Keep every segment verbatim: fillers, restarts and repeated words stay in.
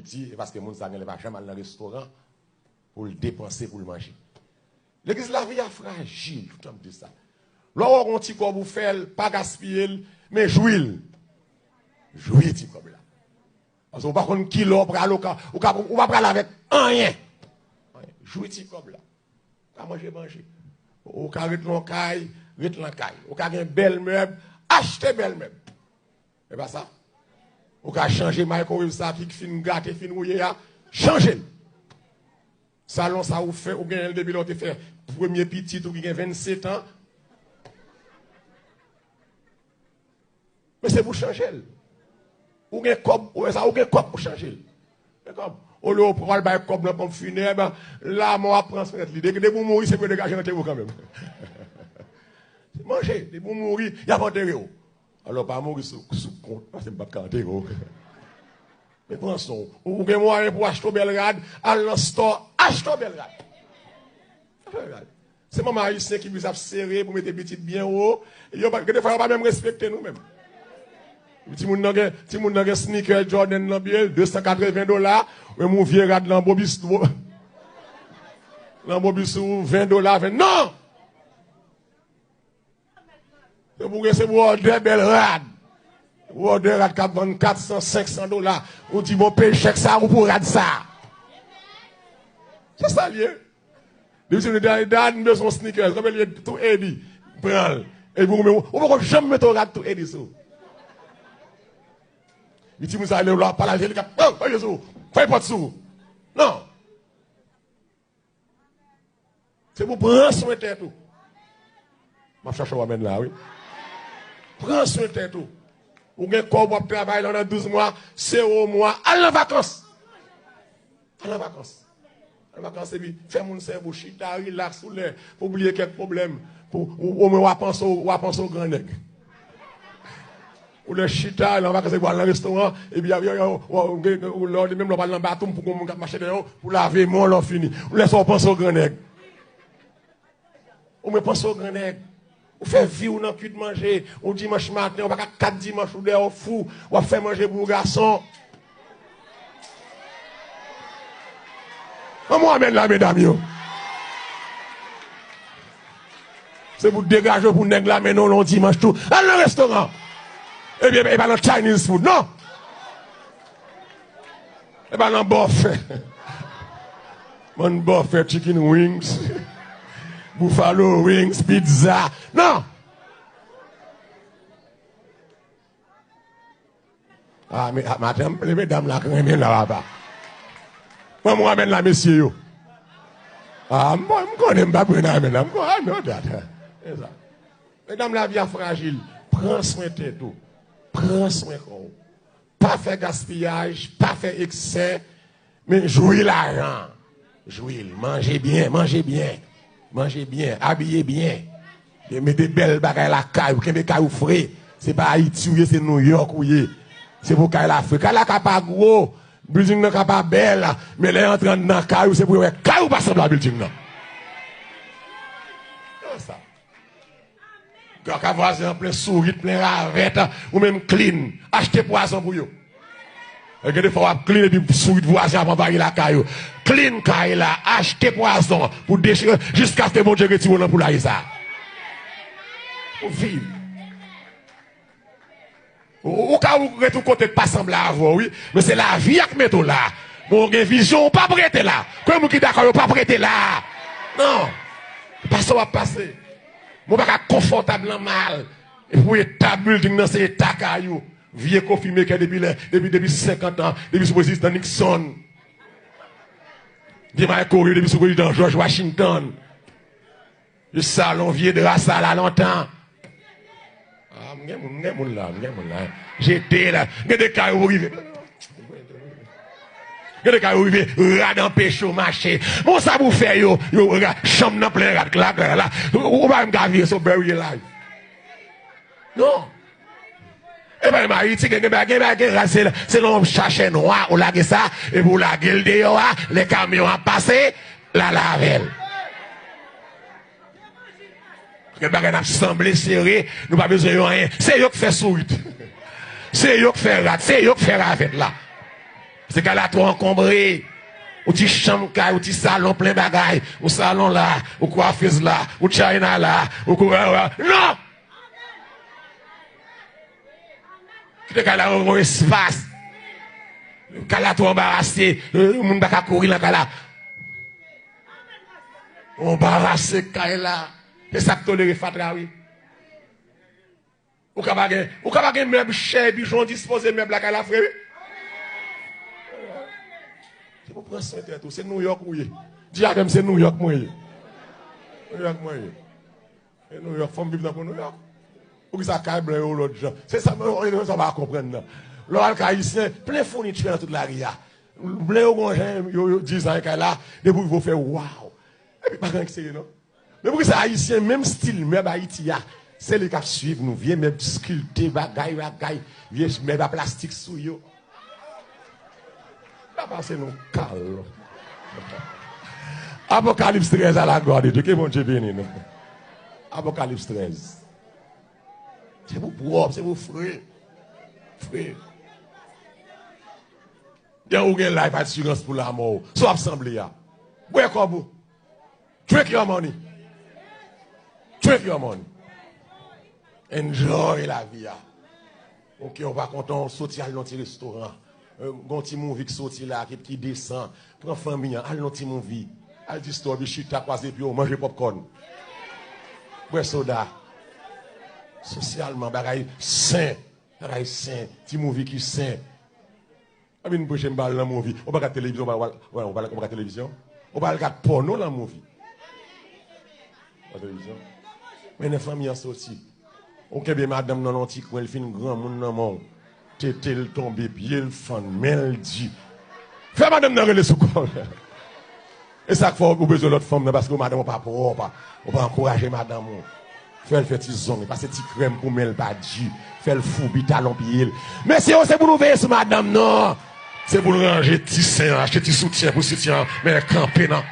Di, e paske moun sa genlè pa janm al nan restoran pou l depanse, pou l manje. Legliz, lavi a frajil, tout tan m di sa. Lè w wè w gen yon ti kòb ou fè l, pa gaspiye l, men jwi l. Jwi ti kòb la. Paske ou pa konn kilè w pral, ou ka, ou ka, ou pa pral avèk anyen. Jwi ti kòb la. Ou ka manje, manje. Ou ka ret nan kay, ret nan kay. Ou ka gen bèl mèb, achte bèl mèb. E pa sa? Ou ka chanje microwave sa ki fin gate, fin wouye a, chanje l. Salon sa ou fè, ou genyen l depi lè w te fè premye pitit ou ki gen vennsetan. Men se pou chanje l. Ou gen kòb, ou wè sa, ou gen kòb pou chanje l. Gen kòb. Olye w pral bay kòb nan ponp finèb, lanmò ap pran swen li. Depi, depi w mouri, se pou yo degaje antere w kanmenm. Manje, depi w mouri, y ap antere w. Alò, pa mouri sou, sou kont, paske m p ap ka antere w. Men pran swen w. Ou, ou gen mwayen pou w achte w bèl rad, al nan store, achte w bèl rad. Achte w bèl rad. Se manman ayisyen ki blize ap sere pou mete pitit byen wo. Yo pa, gen de fwa yo pa menm respekte nou menm. Timoun nan gen, timoun nan gen sneaker Jordan nan pye l, de san katreven dola, ou menm ou vye rad Lambo bis, Lambo bis ou ven dola, ven, non! Se pou gen, se pou òdè bèl rad. Ou òdè rad k ap vann kat san, senk san dola. Ou di, bon, peye chèk sa, ou pou rad sa. Se sa l ye. Depi se dad, dad, m bezwen yon sneakers. Konbyen l ye? Two eighty. Pran l. Epi ou menm, ou poko janm mete yon rad two eighty sou ou. Li timoun sa, lè w la pale avè l, li k ap, oh, oh, Jezi, fè pòt sou ou. Non. Se pou pran swen tèt ou. M ap chache w amèn la, wi. Pran swen tèt ou. Ou gen kòb w ap travay la nan douz mwa, se yon mwa, al nan vakans. Al nan vakans. Al nan vakans epi fè moun sèvo, chita, rilaks, ou lè, pou bliye kèk pwoblèm, pou, ou, omwen w a panse, w a panse w gran nèg. Ou lè chita, nan vakans, epi w al nan restoran, epi y a, y a, y a, w, w, w, lè w, menm lè w pral nan batwoup, pou gon moun k ap mache dèyè w, pou lave men w lè w fini. Ou lè sa w panse w gran nèg. Ou mwen panse w gran nèg. Ou fè vi w nan kuit manje. Ou dimanch maten, ou pa ka kat dimanch ou dèyè w fou. W ap fè manje pou yon gason. Ban mwen yon amèn la, medam yo. Se pou degaje w pou nèg la mennen w nan yon dimanch tou. Al nan restoran. Ebyen, e pa nan Chinese food, non. E pa nan bòfè. Bann bòfè, chicken wings, buffalo wings, pizza. Non. Ah, men, ah, maten, m, medam la k renmen la, papa. Mwen, mwen amèn la, mesye yo. Ah, m, m konnen m pa byen amèn la. M konnen, I know that. Se sa. Medam, lavi a frajil. Pran swen tèt ou. Pran swen kò w. Pa fè gaspiyaj, pa fè eksè, men jwi lajan. Jwi l. Manje byen, manje byen. Manje byen, abiye byen. E mete bèl bagay lakay ou, kenbe kay ou fre. Se pa Ayiti ou ye, se Nouyòk ou ye. Se pou kay la fre. Kay la ka pa gwo, bilding nan ka pa bèl, men lè y antre anndan kay ou, se pou yo wè kay ou pa sanble a bilding nan. Sa. Kaka vwazen an plen sourit, plen ravèt, ou menm clean. Achte pwazon pou yo. E gen de fwa w ap clean epi sourit vwazen ap anvayi lakay ou. Clean kay la, achte pwazon pou dechire jiskaske Bondye retire w nan poulaye sa. Ou viv. Ou, ou ka ou ret yon kote k pa sanble avè w, wi. Men se lavi a k mete w la. Men w gen vizyon, ou p ap rete la. Konbyen moun ki dakò yo p ap rete la? Non. Pase w ap pase. Men w pa ka konfòtab nan mal. Epi w eta bilding nan, se eta kay ou. Vye kofi mekè depi lè, depi, depi senkant an, depi sou prezidan Nixon. Vye mayo kore depi sou prezidan George Washington. Yo sal yon vye dra sal a lontan. Ah, m gen moun, m gen moun la, m gen moun la. Jete la. Gen de kay ou rive. Gen de kay ou rive, rad anpeche w mache. Bon, sa pou fè yo, yo, ra-, chanm nan plen rad, la, la, la. Ou, ou pa menm ka vire, so bury your life. Non. E pa menm Ayiti, gen, gen, gen, gen rad, se, se nan yon sachè nwa, ou lage sa, epi ou lage l deyò a, lè kamyon ap pase, l ale avè l. Gen bagay n ap sanble sere, nou pa bezwen yo anyen. Se yo k fè sourit. Se yo k fè rad, se yo k fè ravèt la. Se kay la twò ankonbre. Ou ti chanm kay, ou ti salon plen bagay. Ou salon la, ou kwafez la, ou china la, ou kou... Non! Kite kay la yon espas. Kay la twò anbarase. Moun pa ka kouri nan kay la. Anbarase kay la. Se sa k tolere fatra, wi. Ou ka pa gen, ou ka pa gen mèb chè epi jan w dispoze mèb lakay la fre, wi. Se pou pran swen tèt ou. Se New York ou ye. Di avè m, se New York mwen ye. New York mwen ye. E New York, fò m viv nan pou New York. Poukisa kay blan yo lòt jan? Se sa mwen, mwen, mwen sa pa konprann nan. Lè w al kay ayisyen, plen founiti nan tout lari a. Blan yo gon jan yo, yo dizay kay la, depi w rive w fè waw. Epi pa gen anyen ki serye non. Men poukisa ayisyen, menm stil mèb Ayiti a, se li k ap swiv nou, vye mèb skilpte, bagay, bagay, vye mèb a plastik sou yo. Pa pase nou kal. Apokalips trèz, à la gloire de Dieu. Ke Bondye beni nou. Apokalips trèz. Se pou pwòp, se pou fre. Fre. Depi ou gen life assurance pou lanmò w, sa w ap sanble a. Bwè kòb ou. Drink your money. Drink your money. Enjoy lavi a. Ok, ou pa kontan, w soti al nan ti restoran. Euh, gon ti movie ki soti la, ki, ki desan. Pran fanmi an, al nan ti movie. Al disturb, chita, kwaze pye w, manje popcorn. Bwè soda. Sosyalman, bagay sen. Bagay sen. Ti movie ki sen. Ann vin preche m pa al nan movie. Ou pa gad televizyon, ou pa, ou pa, ou pa, ou pa gad televizyon. Ou pa al gad pòno nan movie. Nan televizyon. Men nan fanmi an soti. Ou kenbe madanm nan nan ti kwen, l fin granmoun nan men w. Tete l tonbe, pye l fann, men l di. Fè madanm nan rele sou kò l. E sa k fè w bezwen lòt fanm nan, paske madanm ou pa pwòp, ou pa ankouraje madanm ou. Fè l fè ti zong, pase ti krèm pou men l pa di. Fè l foubi talon pye l. Mesye yo, se pou nou veye sou madanm nou. Se pou l ranje ti sen an, achte ti soutyen pou soutyen an, men kanpe nan.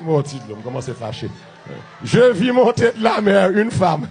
Bon, ti dlo, m kòmanse fache. Je vis monter de la mer une femme.